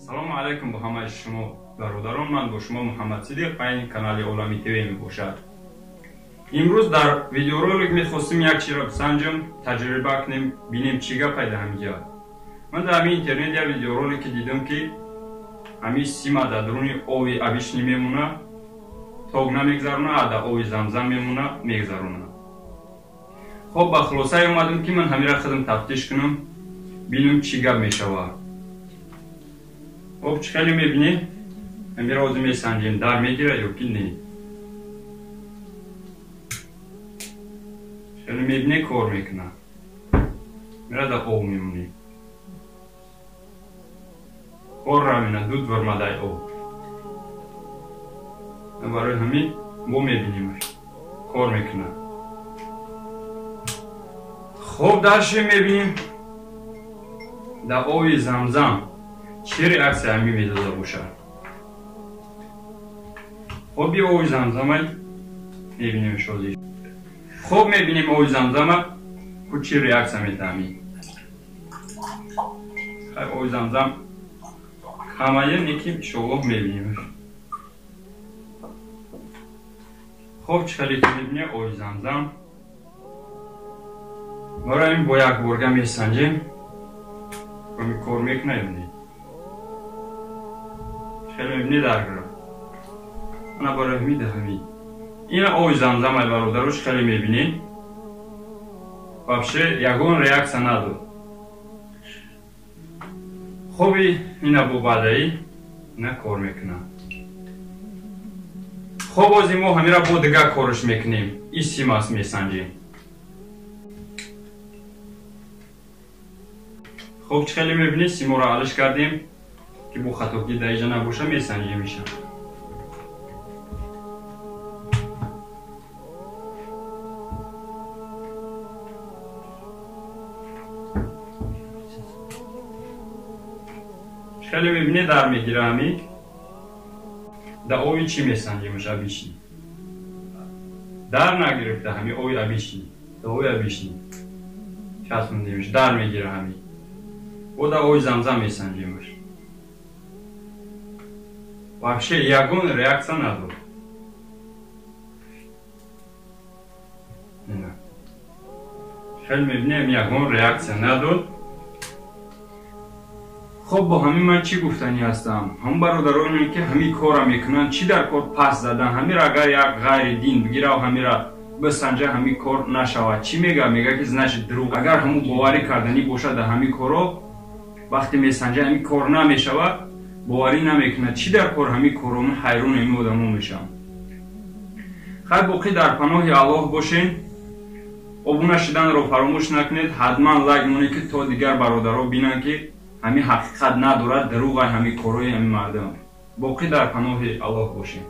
Салому алайкум бо ҳамаи шумо бародарон, ман бо шумо Муҳаммад Сидиқ ва ин канали Олами ТВ мебошад. Имрӯз дар видеоролик мехостим як чизро бисанҷам, таҷриба кунем, бинем чӣ гап пайда ҳамиҷа. Ман дар ҳамин интернет як видеоролике дидам, ки ҳамин сима дар даруни ови обични мемона, ток намегзарона, а дар ови замзам мемона, мегзарона. Хоб, ба хулосае омадам, ки ман ҳамира худам тафтиш кунам, бинам чӣ гап мешавад. Хоб, чӣ хеле мебинӣ? Ҳамира ҳозир месанҷем, дар мегирад ё ки не. Хеле мебинӣ, кор мекунад. Мира дар об мемонӣ. Кор равина, дуд вармадай об. Барои ҳамин мо мебинимаш. Кор мекунад. Хоб, дальше мебинем дар оби замзам чӣ реаксия ҳамин медода бошад. Хоб, би оби замзамай мебинем шози. Хоб, мебинем оби замзама ку чӣ реаксия медиҳами. Хай, оби замзам камае, неки иншоаллоҳ мебинемаш. Хоб, чӣ хеле ки мебинем оби замзам. Барои ҳамин бо як борга месанҷем. Ҳамин кор мекунад ё не? Хеле мебинӣ дар гира. Ана барои ҳамин да ҳамин. Ина оби замзамай бародаро, чӣ хеле мебинӣ? Вообще ягон реаксия надод. Хоби ина бо баъдаи ина кор мекунад. Хоб, ози мо ҳамира бо дигар корш мекунем. И сим аст месанҷем. Хоб, чӣ хеле мебинӣ, симоро алиш кардем, ки бо хатогӣ дар иҷа набоша, месанҷемиша. Чӣ хеле мебинӣ, дар мегира ҳамин. Дар ови чӣ месанҷемаш? Обични. Дар нагирифта ҳамин ови обични. Дар ови обични. Часпондемаш, дар мегира ҳамин. Бо дар ови замзам месанҷемаш. Вообще ягон реаксия надод. Ина. Хеле мебинем, ягон реаксия надод. Хоб, бо ҳамин ман чӣ гуфтанӣ ҳастам? Ҳамон бародароне ки ҳамин корро мекунанд, чӣ дар кор пас задан? Ҳамира агар як ғайри дин бигирав, ҳамира бисанҷа, ҳамин кор нашавад. Чӣ мега? Мега ки значит дурӯғ. Агар ҳамон боварӣ карданӣ бошад дар ҳамин корро, вақте месанҷа ҳамин кор намешавад, боварӣ намекунад. Чӣ дар кор ҳамин корро? Ман ҳайрон ҳамин одамо мешавам. Хайр, боқӣ дар паноҳи Аллоҳ бошен. Обуна шуданро фаромӯш накунед, ҳатман лайк монед, ки то дигар бародаро бинанд, ки ҳамин ҳақиқат надорад, дурӯғай ҳамин корҳои ҳамин мардум. Боқӣ дар паноҳи Аллоҳ бошем.